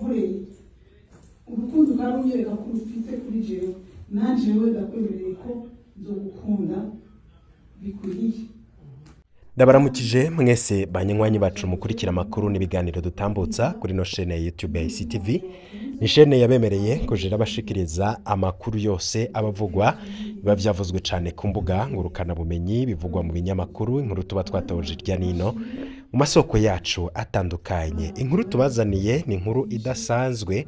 Wankoreye urukundo, ukarunyereka ko rufite kuri jewe, nanjewe ndakwemereye ko nzogukunda bikwiriye. Ndabaramukije mwese banywanyi bacu mukurikira amakuru n'ibiganiro dutambutsa kuri no shene ya YouTube ya ICTV. Ni shene yabemereye kujira abashikiriza amakuru yose abavugwa, biba vyavuzwe cane ku mbuga ngurukana bumenyi, bivugwa mu binyamakuru, inkuru tuba twatoje irya nino mu masoko yacu atandukanye. Inkuru tubazaniye ni inkuru idasanzwe,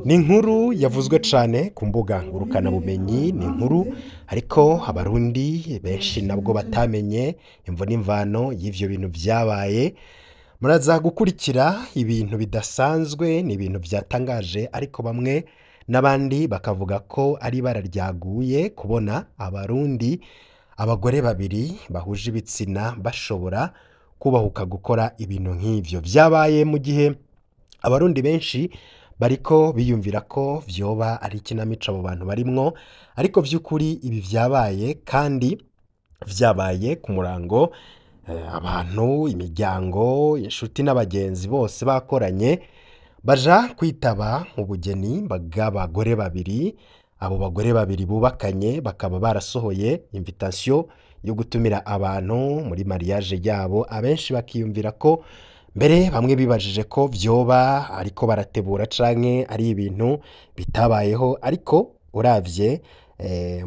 ni inkuru yavuzwe cane ku mbuga ngurukana bumenyi, ni inkuru ariko abarundi benshi nabwo batamenye imvo n'imvano y'ivyo bintu vyabaye. Muraza gukurikira ibintu bidasanzwe, ni ibintu vyatangaje, ariko bamwe n'abandi bakavuga ko ari ibara ryaguye kubona abarundi abagore babiri bahuje ibitsina bashobora kubahuka gukora ibintu nk'ivyo. Vyabaye mu gihe abarundi benshi bariko biyumvira ko vyoba ari ikinamico abo bantu barimwo, ariko vy'ukuri ibi vyabaye, kandi vyabaye ku murango, abantu, imiryango, inshuti n'abagenzi bose bakoranye baja kwitaba ubugeni bw'abagore babiri. Abo bagore babiri bubakanye bakaba barasohoye invitation yo gutumira abantu muri mariage yabo. Abenshi bakiyumvira ko mbere bamwe bibajije ko vyoba ariko baratebura canke ari ibintu bitabayeho, ariko uravye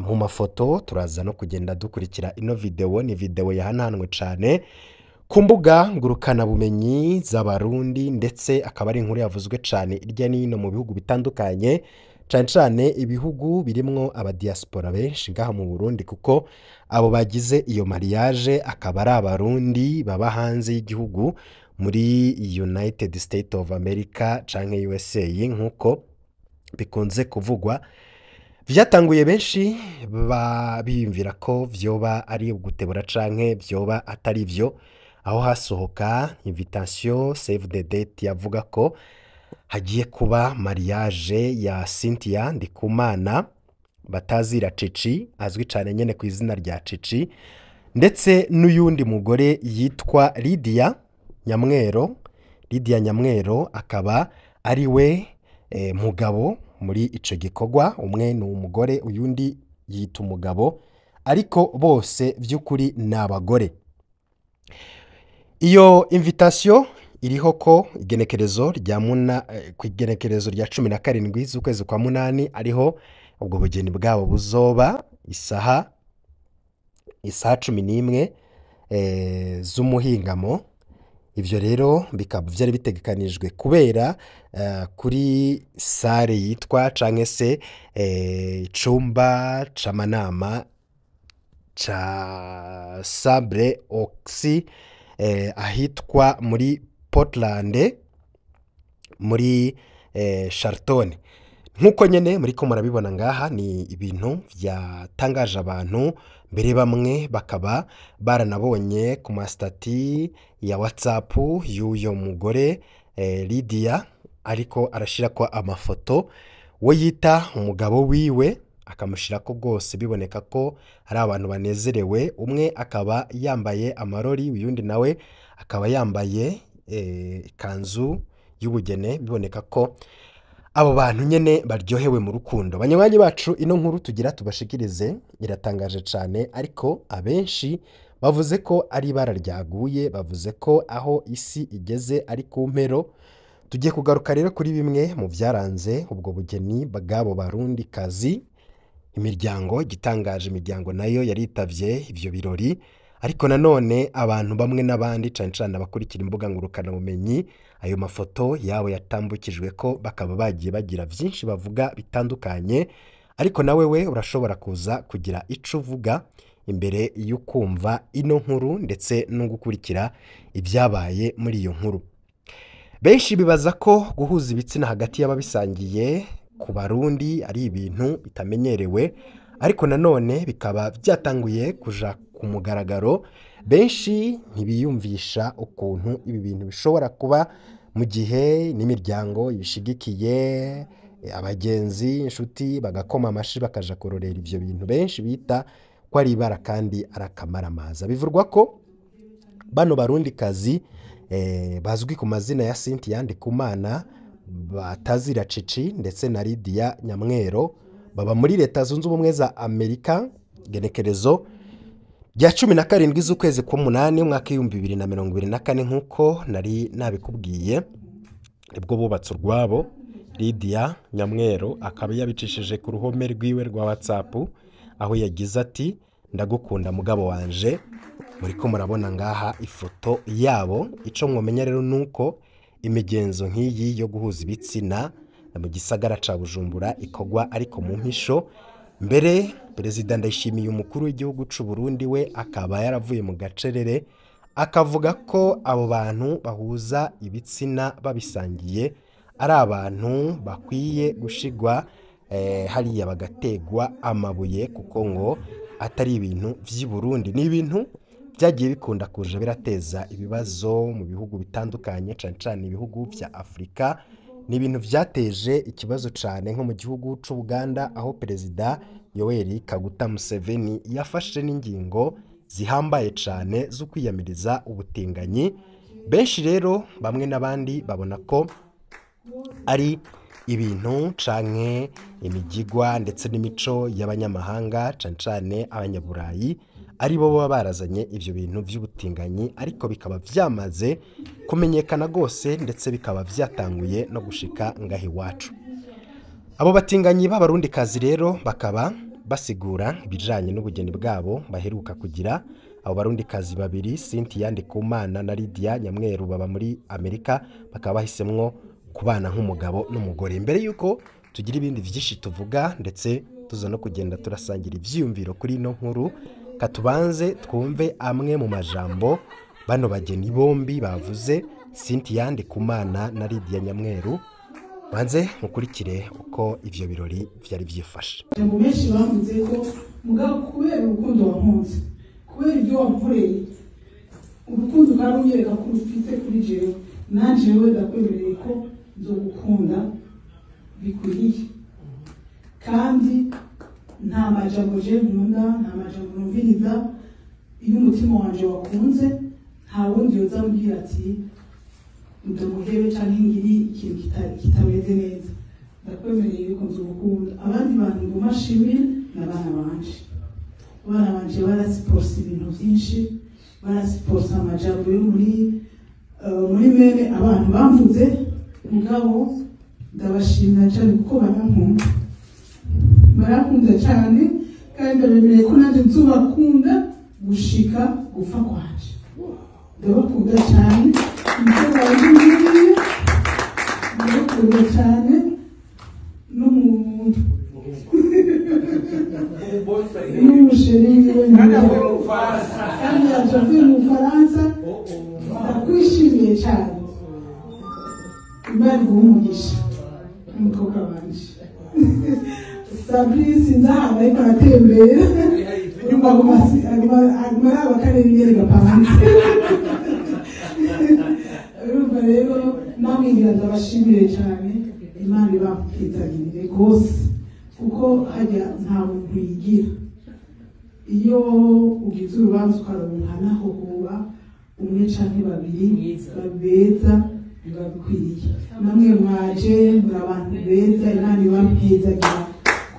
mu mafoto, turaza no kugenda dukurikira ino video. Ni video yahanahanwe cane ku mbuga ngurukana bumenyi z'abarundi, ndetse akaba ari inkuru yavuzwe cane irya nino mu bihugu bitandukanye, cane cane ibihugu birimwo abadiaspora benshi ngaha mu Burundi, kuko abo bagize iyo mariage akaba ari abarundi baba hanze y'igihugu muri United States of America canke USA nkuko bikunze kuvugwa. Vyatanguye benshi biyumvira ko vyoba ari ugutebura canke vyoba atari vyo, aho hasohoka invitation save the date yavuga ko hagiye kuba mariage ya Cynthia Ndikumana batazira Cici, azwi cane nyene ku izina rya Cici, ndetse n'uyundi mugore yitwa Lydia Nyamwero. Lydia Nyamwero akaba ari we mugabo muri ico gikorwa. Umwe ni umugore, uyundi yita umugabo, ariko bose vy'ukuri ni abagore. Iyo invitation iriho ko igenekerezo rya muna ku igenekerezo rya 17 z'ukwezi kwa munani ariho ubwo bugeni bwabo buzoba, isaha 11 z'umuhingamo. Ivyo rero bikaba vyari bitegekanijwe kubera kuri sare yitwa canke se icumba c'amanama ca Sable Oxy, ahitwa muri Portland muri Charlton, nk'uko nyene muriko murabibona ngaha. Ni ibintu vyatangaje abantu, mbere bamwe bakaba baranabonye ku ma status ya WhatsApp y'uyo mugore Lydia ariko arashirako amafoto we yita umugabo wiwe, akamushirako rwose biboneka ko ari abantu banezerewe. Umwe akaba yambaye amarori, uyundi nawe akaba yambaye ikanzu y'ubugeni, biboneka ko abo bantu nyene baryohewe mu rukundo. Banywanyi bacu, ino nkuru tugira tubashikirize iratangaje cane, ariko abenshi bavuze ko ari ibara ryaguye, bavuze ko aho isi igeze ari ku mpero. Tugiye kugaruka rero kuri bimwe mu byaranze ubwo bugeni bw'abo barundi kazi. Imiryango igitangaje, imiryango nayo yaritavye ivyo birori, ariko nanone abantu bamwe n'abandi, cane cane abakurikira imbuga ngurukanabumenyi, ayo mafoto yabo yatambukijwe ko bakaba bagiye bagira vyinshi bavuga bitandukanye. Ariko nawe we urashobora kuza kugira ico uvuga imbere y'ukumva ino nkuru ndetse no gukurikira ibyabaye muri iyo nkuru. Benshi bibaza ko guhuza ibitsina hagati y'ababisangiye ku barundi ari ibintu bitamenyerewe, ariko nanone bikaba byatanguye kuja ku mugaragaro. Benshi ntibiyumvisha ukuntu ibi bintu bishobora kuba mu gihe n'imiryango ibishigikiye, abagenzi, inshuti bagakoma amashi bakaja kurorera ivyo bintu benshi bita ko ari ibara kandi ari akamaramaza. Bivurwa ko bano barundikazi bazwi ku mazina ya Cynthia Ndikumana batazira Cici ndetse na Lydia Nyamwero baba muri Leta Zunze Ubumwe za Amerika. Genekerezo rya 17 z'ukwezi k'umunani umwaka 2024 nk'uko nari nabikubwiye, nibwo bubatse urwabo. Lydia Nyamwero akaba yabicishije ku ruhome rwiwe rwa WhatsApp, aho yagize ati: ndagukunda mugabo wanje. Muriko murabona ngaha ifoto yabo. Ico mwomenya rero nuko imigenzo nk'iyi yo guhuza ibitsina mu gisagara ca Bujumbura ikogwa ariko mu mpisho. Mbere Perezida Ndayishimiye umukuru w'igihugu c'u Burundi we akaba yaravuye mu gacerere akavuga ko abo bantu bahuza ibitsina babisangiye ari abantu bakwiye gushigwa hariya bagategwa amabuye, kuko ngo atari ibintu vy'i Burundi. Ni ibintu byagiye bikunda kuja birateza ibibazo mu bihugu bitandukanye, cane cane ibihugu vya Afrika. Ni ibintu vyateje ikibazo cane nko mu gihugu c'u Buganda, aho Perezida Yoweri Kaguta Museveni yafashe n'ingingo zihambaye cane zo kwiyamiriza ubutinganyi. Benshi rero bamwe n'abandi babona ko ari ibintu canke imigigwa ndetse n'imico y'abanyamahanga, cane cane abanyaburayi, ari bo baba barazanye ivyo bintu vy'ubutinganyi, ariko bikaba vyamaze kumenyekana gose ndetse bikaba vyatanguye no gushika ngaha iwacu. Abo batinganyi b'abarundikazi rero bakaba basigura ibijanye n'ubugeni bwabo baheruka kugira. Abo barundikazi babiri Cynthia Ndikumana na Lydia Nyamweru baba muri Amerika, bakaba bahisemwo kubana nk'umugabo n'umugore. Mbere yuko tugira ibindi vyinshi tuvuga ndetse tuza no kugenda turasangira ivyiyumviro kuri ino nkuru, katubanze twumve amwe mu majambo bano bageni bombi bavuze, Cynthia Ndikumana na Lydia Nyamweru. Banze mukurikire uko ivyo birori vyari vyifashe. Amajambo menshi bavuze ko mugabo kubera urukundo wankunze, kubera ibyo wankoreye, urukundo ukarunyereka ko urufite kuri jewe, nanjewe ndakwemereye ko nzogukunda bikwiriye. Kandi nta majambo je nkunda, nta majambo numviriza. Iyo umutima wanje wakunze, nta wundi yoza ambwira ati ndamuhebe canke ngiri ikintu kitameze neza. Ndakwemereye yuko nzogukunda. Abandi bantu nguma nshimira ni abana banje. Abana banje barasiporsa ibintu vyinshi, barasiporsa amajambo yo muri mene abantu bamvuze, mugabo ndabashimira cane kuko barankunda. Barankunda cane kandi ndabemereye ko nanje nzobakunda gushika gupfa kwanje. Ndabakunda cane, ndabakunda cane n'umusheri wiwe kandi yaje avuye mu Bufaransa. Ndakwishimiye cane, Imana iguhe umugisha umukobwa wanje. Sabri sinzi ahantu ariko aratembera, urumva aguma araba akarere ingene gapanze. Urumva rero namwe ngira ndabashimire cane, Imana ibahezagirire rwose, kuko harya nta muntu yigira. Iyo ugize urubanza ukaronka naho hoba umwe canke babiri beza, biba bikwiriye. Namwe mwaje muri abantu beza, Imana ibahezagirira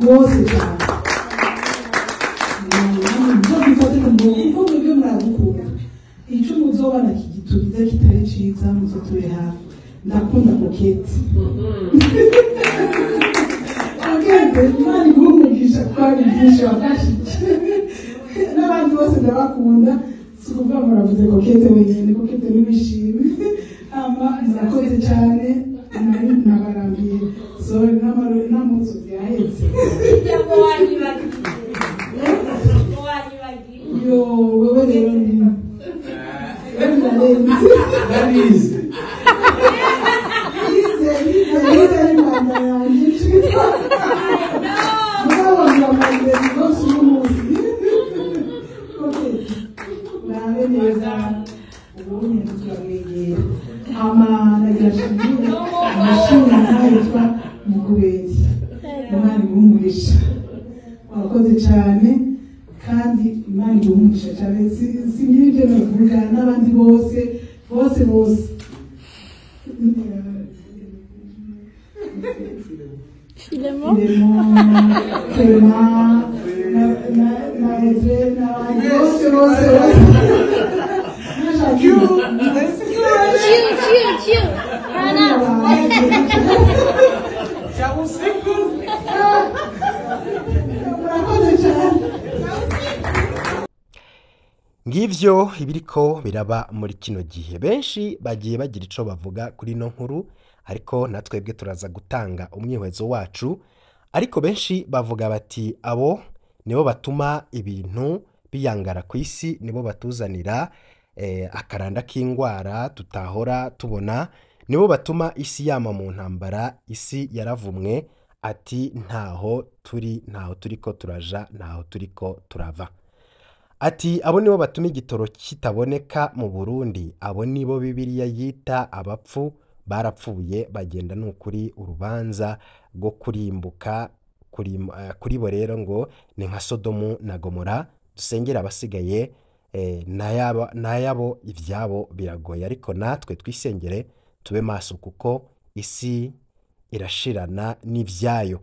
rwose cane. Muzofate ku mugongo, kuko mwebwe muradukunda. Ico muzobana kigitugize kitari ciza, muzotube hafi. Ndakunda Kokete. Kokete, Imana iguhe umugisha kuko hari byinshi wafashije. N'abandi bose ndabakunda, si ukuvuga ngo muravuze Kokete wenyene, Kokete n'ibishimwe. Hama murakoze cane, nabarambiye. Sorry, n'amaso vyaheze. Yo, wewe rero ni ndarenze. Yize, yize, yize ari manda yanje. Mugabo ndamaze rwose uno munsi. Kokete, urabe neza, ubundi turamwegera. Hama nagira nshimire amashuri yitwa Mugubezi. Imana iguhe umugisha. Wakoze cane kandi Imana iguhe umugisha cane. Singira ivyo novuga, n'abandi bose bose bose. Filemon. Clement, na Edre, n'abandi bose bose bose. Chiu, chiu, chiu. Hana. Murakoze cyane. Ngivyo ibiriko biraba muri kino gihe. Benshi bagiye bagira ico bavuga kuri ino nkuru, ariko natwebwe turaza gutanga umwihwezo wacu. Ariko benshi bavuga bati abo nibo batuma ibintu biyangara ku isi, nibo batuzanira akaranda k'ingwara tutahora tubona, nibo batuma isi yama mu ntambara, isi yaravumwe. Ati ntaho turi, ntaho turiko turaja, ntaho turiko turava. Ati abo nibo batuma igitoro kitaboneka mu Burundi, abo nibo Bibiliya yita abapfu, barapfuye bagenda n'ukuri urubanza rwo kurimbuka kuri bo rero ngo ni nka Sodomu na Gomora. Dusengera abasigaye, n'ayabo ivyabo biragoye, ariko natwe twisengere tube maso kuko isi irashirana n'ivyayo.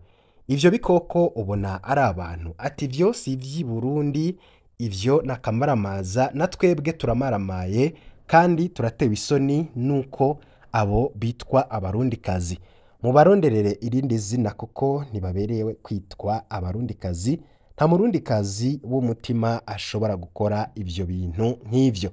Ivyo bikoko ubona ari abantu. Ati ivyo si ivy'i Burundi, ivyo n'akamaramaza, na twebwe turamaramaye kandi turatewe isoni nuko abo bitwa abarundikazi. Mubaronderere irindi zina kuko ntibaberewe kwitwa abarundikazi. Nta murundikazi w'umutima ashobora gukora ivyo bintu nk'ivyo.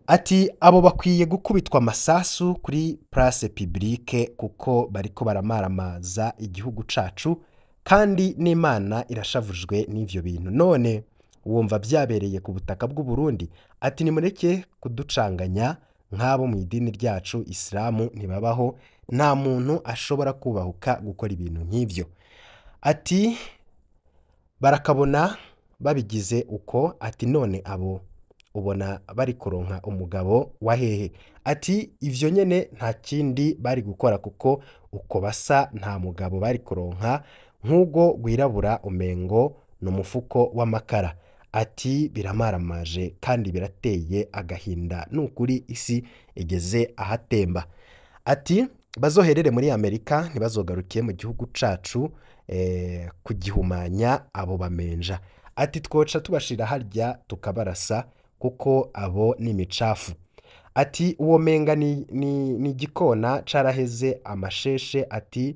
Ati abo bakwiye gukubitwa amasasu kuri place publique kuko bariko baramaramaza igihugu cacu, kandi n'Imana irashavujwe n'ivyo bintu. None wumva vyabereye ku butaka bw'u Burundi? Ati nimureke kuducanganya nk'abo mu idini ryacu Isilamu ntibabaho, nta muntu ashobora kubahuka gukora ibintu nk'ivyo. Ati barakabona babigize uko. Ati none abo ubona bari kuronka umugabo wa hehe? Ati ivyo nyene nta kindi bari gukora kuko uko basa nta mugabo bari kuronka, nk'ubwo gwirabura umengo ni umufuko w'amakara. Ati biramaramaje kandi birateye agahinda, nukuri isi igeze ahatemba. Ati bazoherere muri Amerika ntibazogaruke mu gihugu cacu kugihumanya abo bamenja. Ati twoca tubashira harya tukabarasa kuko abo ni imicafu. Ati uwo menga ni igikona caraheze amasheshe. Ati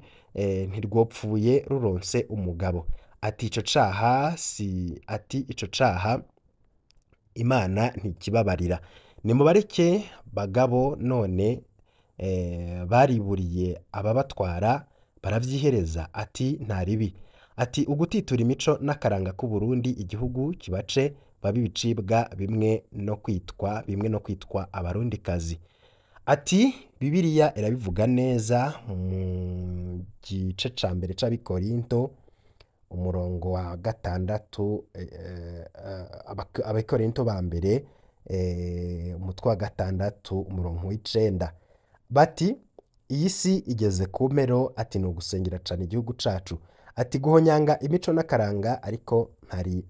ntirwopfuye ruronse umugabo. Ati ico caha si, ati ico caha Imana ntikibabarira. Nimubareke bagabo, none bariburiye ababatwara baravyihereza. Ati nta ribi. Ati ugutitura imico n'akaranga k'u Burundi igihugu kibace babi bicibwa bimwe no kwitwa bimwe no kwitwa abarundikazi. Ati Bibiliya irabivuga neza mu gice ca mbere c'Abikorinto umurongo wa 6, Abikorinto ba mbere, umutwe wa 6 umurongo w'9, bati iyi si igeze ku mpero. Ati ni ugusengera cane igihugu cacu. Ati guhonyanga imico n'akaranga, ariko hari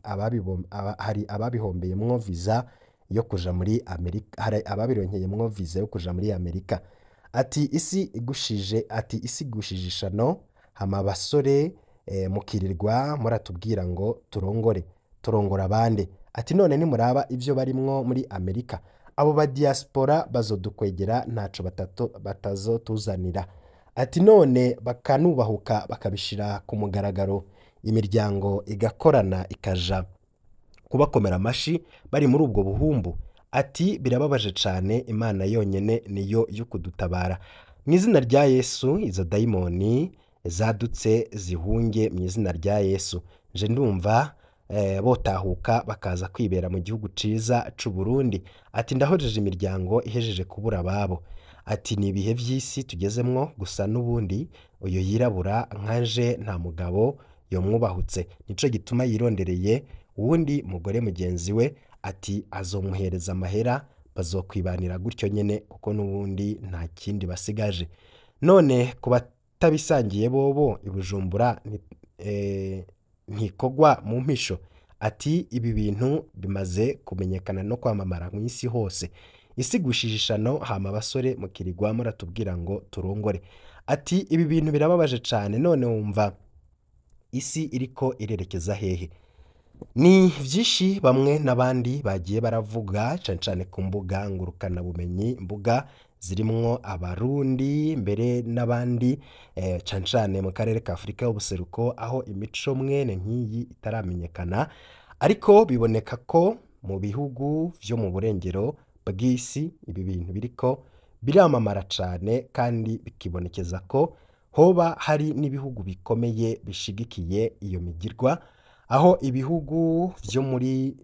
ababihombeyemwo visa yo kuja muri Amerika, hari ababironkeyemwo visa yo kuja muri Amerika. Ati isi igushije, ati isi igushije ishano, hama basore mukirirwa muratubwira ngo turongore, turongora abandi. Ati none nimuraba ivyo barimwo muri Amerika, abo ba diaspora bazodukwegera ntaco batazotuzanira. Ati none bakanubahuka bakabishira ku mugaragaro, imiryango igakorana ikaja kubakomera amashi bari muri ubwo buhumbu. Ati birababaje cane, Imana yonyene niyo yo kudutabara. Mu izina rya Yesu izo dayimoni zadutse zihunge mu izina rya Yesu. Nje ndumva botahuka bakaza kwibera mu gihugu ciza c'u Burundi. Ati ndahojeje imiryango ihejeje kubura ababo. Ati ni ibihe vy'isi tugezemwo, gusa n'ubundi uyu yirabura nkanje nta mugabo yomwubahutse, nico gituma yirondereye uwundi mugore mugenzi we. Ati azomuhereza amahera bazokwibanira gutyo nyene kuko n'ubundi nta kindi basigaje. None ku batabisangiye bobo i Bujumbura ntikogwa mu mpisho. Ati ibi bintu bimaze kumenyekana no kwamamara mu isi hose. Isi gushije ishano, hama abasore mukirigwa muratubwira ngo turongore. Ati ibi bintu birababaje cane, none wumva isi iriko irerekeza hehe? Ni vyinshi bamwe n'abandi bagiye baravuga cane cane ku mbuga ngurukanabumenyi, imbuga zirimwo abarundi mbere n'abandi cane cane mu karere ka Afurika y'ubuseruko, aho imico mwene nk'iyi itaramenyekana, ariko biboneka ko mu bihugu vyo mu burengero bw'isi ibi bintu biriko biramamara cane, kandi bikibonekeza ko hoba hari n'ibihugu bikomeye bishigikiye iyo migirwa, aho ibihugu vyo muri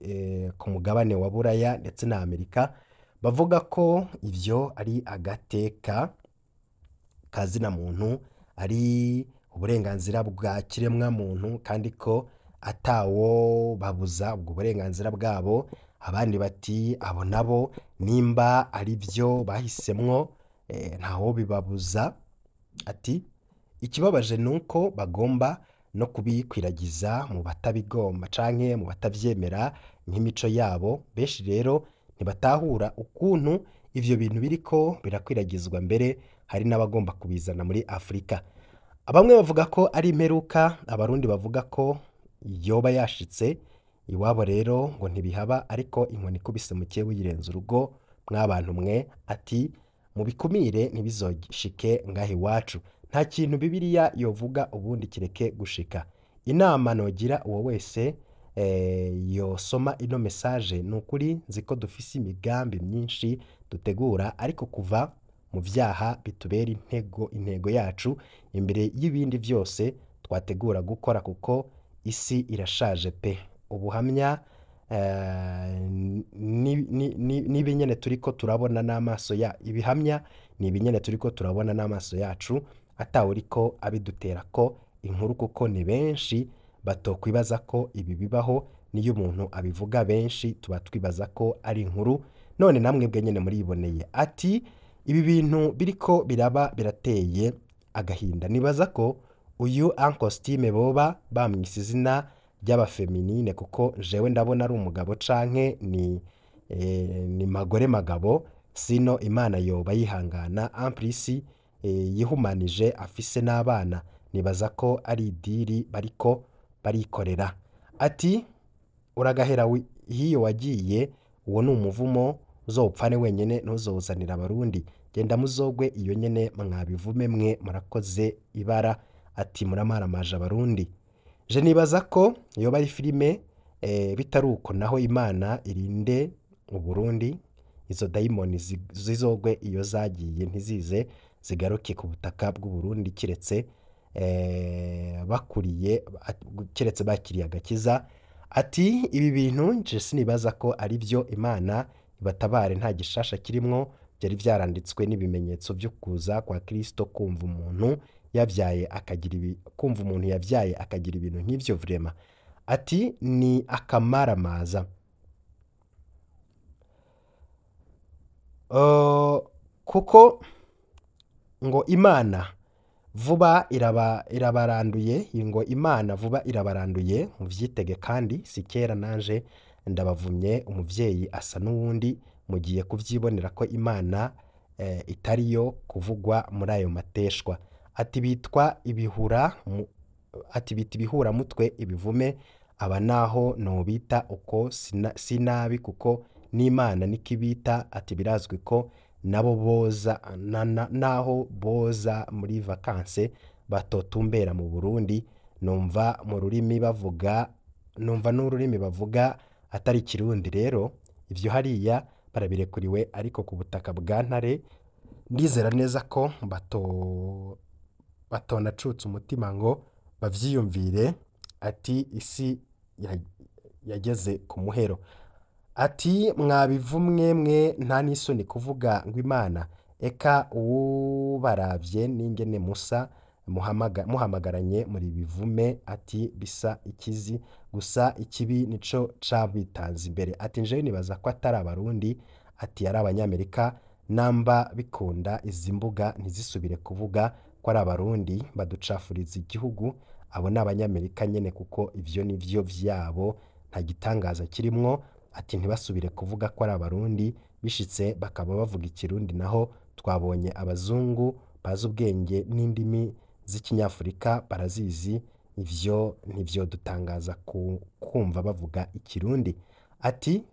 ku mugabane wa Buraya ndetse na Amerika bavuga ko ivyo ari agateka ka zina muntu, ari uburenganzira bwa kiremwa muntu, kandi ko atawo babuza ubwo burenganzira bwabo. Abandi bati abo nabo nimba ari vyo bahisemwo ntawo bibabuza. Ati ikibabaje nuko bagomba no kubikwiragiza mu batabigomba canke mu batavyemera nk'imico yabo. Benshi rero ntibatahura ukuntu ivyo bintu biriko birakwiragizwa, mbere hari n'abagomba kubizana muri Afurika. Bamwe bavuga ko ari imperuka, abarundi bavuga ko yoba yashitse iwabo rero ngo ntibihaba, ariko inkoni ikubise muke wirenza urugo mwabantu mwe. Ati mubikumire ntibizoshike ngaha iwacu, nta kintu Bibiliya yovuga ubundi kireke gushika. Inama nogira uwo wese yosoma ino message, ni ukuri nzi ko dufise imigambi myinshi dutegura, ariko kuva mu vyaha bitubera intego yacu imbere y'ibindi vyose twategura gukora, kuko isi irashaje pe. Ubuhamya n'ibinyene turiko turabona n'amaso ya ibihamya ni ibinyene turiko turabona n'amaso yacu, atawuriko abidutera ko inkuru, kuko ni benshi batokwibaza ko ibi bibaho. Niyo umuntu abivuga benshi tuba twibaza ko ari inkuru, none namwe bwe nyene muriboneye. Ati ibi bintu biriko biraba birateye agahinda, nibaza ko uyu en costume boba bamwise izina ry'abafeminine, kuko jewe ndabona ari umugabo canke ni magore magabo, sino Imana yoba yihangana en plus yihumanije afise n'abana, nibaza ko ari idiri bariko barikorera. Ati uragahera hiyo wagiye, uwo ni umuvumo uzopfane wenyene, ntuzowuzanira abarundi, genda muzogwe iyo nyene mwabivume mwe murakoze ibara. Ati muramaramaje abarundi. Je nibaza ko yoba ari filime, bitari uko naho Imana irinde Uburundi, izo dayimoni zizogwe iyo zagiye ntizize zigaruke ku butaka bw'Uburundi, kiretse bakuriye, kiretse bakiriye agakiza. Ati ibi bintu nje sinibaza ko ari byo, Imana ibatabare, nta gishasha kirimwo, byari vyaranditswe n'ibimenyetso vyo kuza kwa Kristo. Kumva umuntu yavyaye akagira ibi, kumva umuntu yavyaye akagira ibintu nk'ivyo vrema, ati ni akamaramaza. Kuko ngo Imana vuba irabaranduye, ngo Imana vuba irabaranduye, muvyitege kandi si kera nanje ndabavumye, umuvyeyi asa n'uwundi, mugiye kuvyibonera ko Imana itariyo kuvugwa muri ayo mateshwa. Ati bitwa ibihura ati bita ibihura mutwe ibivume, aba naho nobita uko sinabi, kuko n'Imana nikibita. Ati birazwi ko nabo boza naho boza muri vacances batotumbera mu Burundi, numva mu rurimi bavuga, numva n'ururimi bavuga atari Kirundi. Rero ivyo hariya barabirekuriwe, ariko ku butaka bwa Ntare ndizera neza ko batonacutse umutima ngo bavyiyumvire. Ati isi yageze ku muhero. Ati mwabivumwe mwe nta n'isoni kuvuga ngo Imana, eka uwubaravye n'ingene musa muhamagaranye muri bivume. Ati bisa ikizi gusa ikibi nico cabitanze imbere. Ati njewe nibaza ko atari abarundi, ati ari abanyamerika, namba bikunda izi mbuga ntizisubire kuvuga ko ari abarundi baducafuriza igihugu, abo ni abanyamerika nyene, kuko ivyo nivyo vyabo, nta gitangaza kirimwo. Ati ntibasubire kuvuga ko ari abarundi, bishitse bakaba bavuga ikirundi, naho twabonye abazungu bazi ubwenge n'indimi z'ikinyafurika barazizi, ivyo ntivyo dutangaza kumva bavuga ikirundi. Ati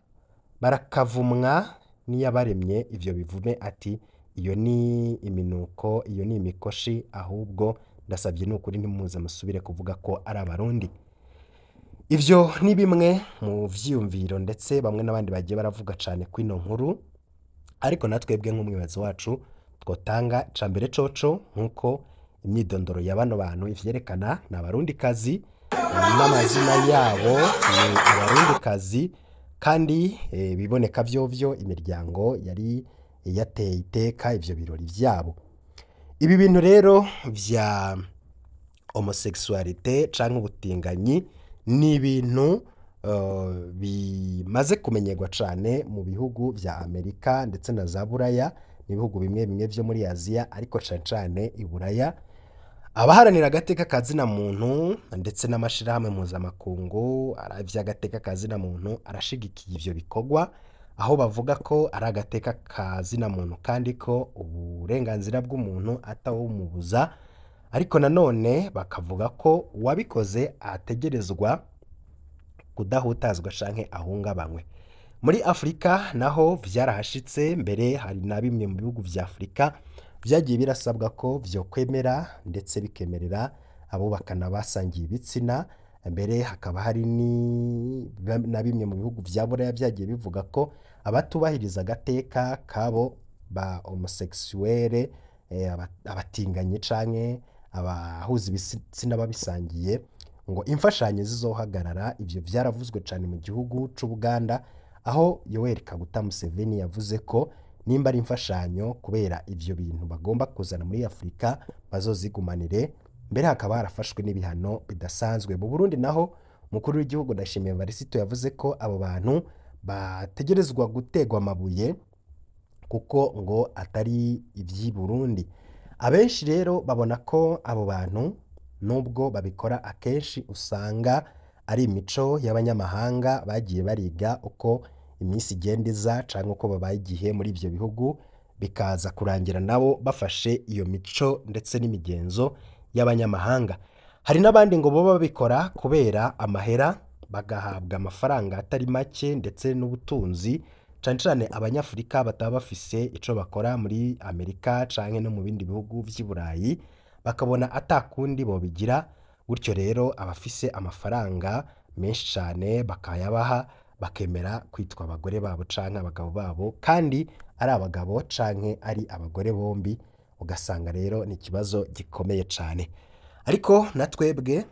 barakavumwa n'iyabaremye ivyo bivume, ati iyo ni iminuko, iyo ni imikoshi, ahubwo ndasabye nukuri ntimuze musubire kuvuga ko ari abarundi. Ivyo ni bimwe mu vyiyumviro ndetse bamwe n'abandi bagiye baravuga cane kw'ino nkuru, ariko natwebwe nk'umwibazi wacu twotanga icambere coco nk'uko imyidondoro ya bano bantu ivyerekana, ni abarundikazi n'amazina yabo ni abarundikazi, kandi biboneka vyovyo imiryango yari yateye iteka ivyo birori vyabo. Ibi bintu rero vya homosexualité canke ubutinganyi ni ibintu bimaze kumenyerwa cane mu bihugu vya Amerika ndetse na za Buraya n'ibihugu bimwe bimwe vyo muri Aziya, ariko cane cane i Buraya. Abaharanira agateka ka zina muntu ndetse n'amashirahamwe mpuzamakungu vy'agateka ka zina muntu arashigikiye ivyo bikorwa, aho bavuga ko ari agateka ka zina muntu kandi ko uburenganzira bw'umuntu atawumubuza, ariko nanone bakavuga ko uwabikoze ategerezwa kudahutazwa canke ahungabanywe. Muri Afrika naho vyarahashitse, mbere hari na bimwe mu bihugu vya Afrika vyagiye birasabwa ko vyokwemera ndetse bikemerera abubakana basangiye ibitsina, mbere hakaba hari na bimwe mu bihugu vya Buraya vyagiye bivuga ko abatubahiriza agateka kabo ba homosexuelle, abatinganyi canke abahuza ibitsina babisangiye, ngo imfashanyo zizohagarara. Ivyo vyaravuzwe cane mu gihugu c'Ubuganda, aho Yoweri Kaguta Museveni yavuze ko nimba ari imfashanyo kubera ivyo bintu bagomba kuzana muri Afrika bazozigumanire, mbere hakaba harafashwe n'ibihano bidasanzwe. Mu Burundi naho umukuru w'igihugu Ndayishimiye Evariste yavuze ko abo bantu bategerezwa gutegwa amabuye kuko ngo atari ivy'i Burundi. Abenshi rero babona ko abo bantu nubwo babikora akenshi usanga ari imico y'abanyamahanga bagiye bariga uko iminsi igenda iza canke uko babaye igihe muri ivyo bihugu, bikaza kurangira nabo bafashe iyo mico ndetse n'imigenzo y'abanyamahanga. Hari n'abandi ngo boba babikora kubera amahera, bagahabwa amafaranga atari make ndetse n'ubutunzi, cane cane abanyafurika bataba bafise ico bakora muri Amerika canke no mu bindi bihugu vy'i Burayi, bakabona atakundi bobigira. Gutyo rero abafise amafaranga menshi cane bakayabaha, bakemera kwitwa abagore babo canke abagabo babo, kandi ari abagabo canke ari abagore bombi, ugasanga rero ni ikibazo gikomeye cane. Ariko na twebwe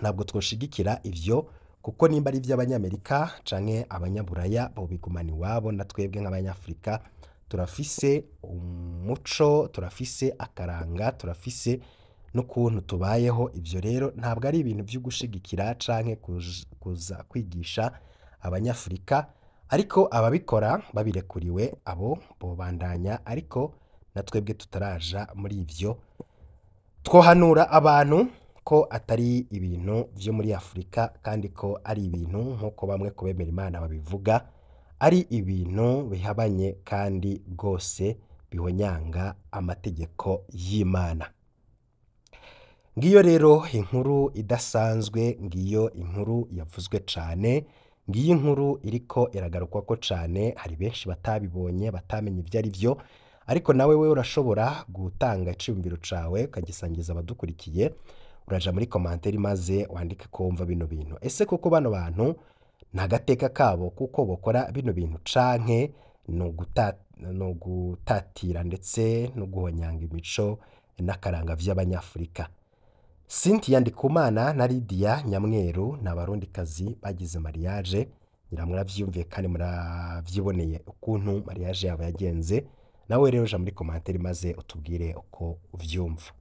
ntabwo twoshigikira ivyo, kuko nimba ari ivy'abanyamerika canke abanyaburaya bobigumana iwabo, na twebwe nk'abanyafurika turafise umuco, turafise akaranga, turafise n'ukuntu tubayeho. Ivyo rero ntabwo ari ibintu vyo gushigikira canke kuza kwigisha abanyafurika, ariko ababikora babirekuriwe abo bobandanya, ariko na twebwe tutaraja muri ivyo twohanura abantu ko atari ibintu vyo muri Afrika, kandi ko ari ibintu nk'uko bamwe kubemera Imana babivuga, ari ibintu bihabanye kandi rwose bihonyanga amategeko y'Imana. Ngiyo rero inkuru idasanzwe, ngiyo inkuru yavuzwe cane, ngiyo inkuru iriko iragarukwako cane. Hari benshi batabibonye, batamenye ivyo ari vyo, ariko nawe we urashobora gutanga iciyumviro cawe ukagisangiza abadukurikiye. Uraja muri commentaire maze wandike ko wumva bino bintu. Ese koko bano bantu nta gateka kabo kuko bokora bino bintu, canke no gutatira ndetse no guhonyanga imico n'akaranga vy'abanyafurika? Cynthia Ndikumana na Lydia Nyamweru ni abarundikazi bagize mariage, ngira muravyiyumviye kandi muravyiboneye ukuntu mariage yabo yagenze. Nawe rero uja muri commentaire maze utubwire uko uvyumva.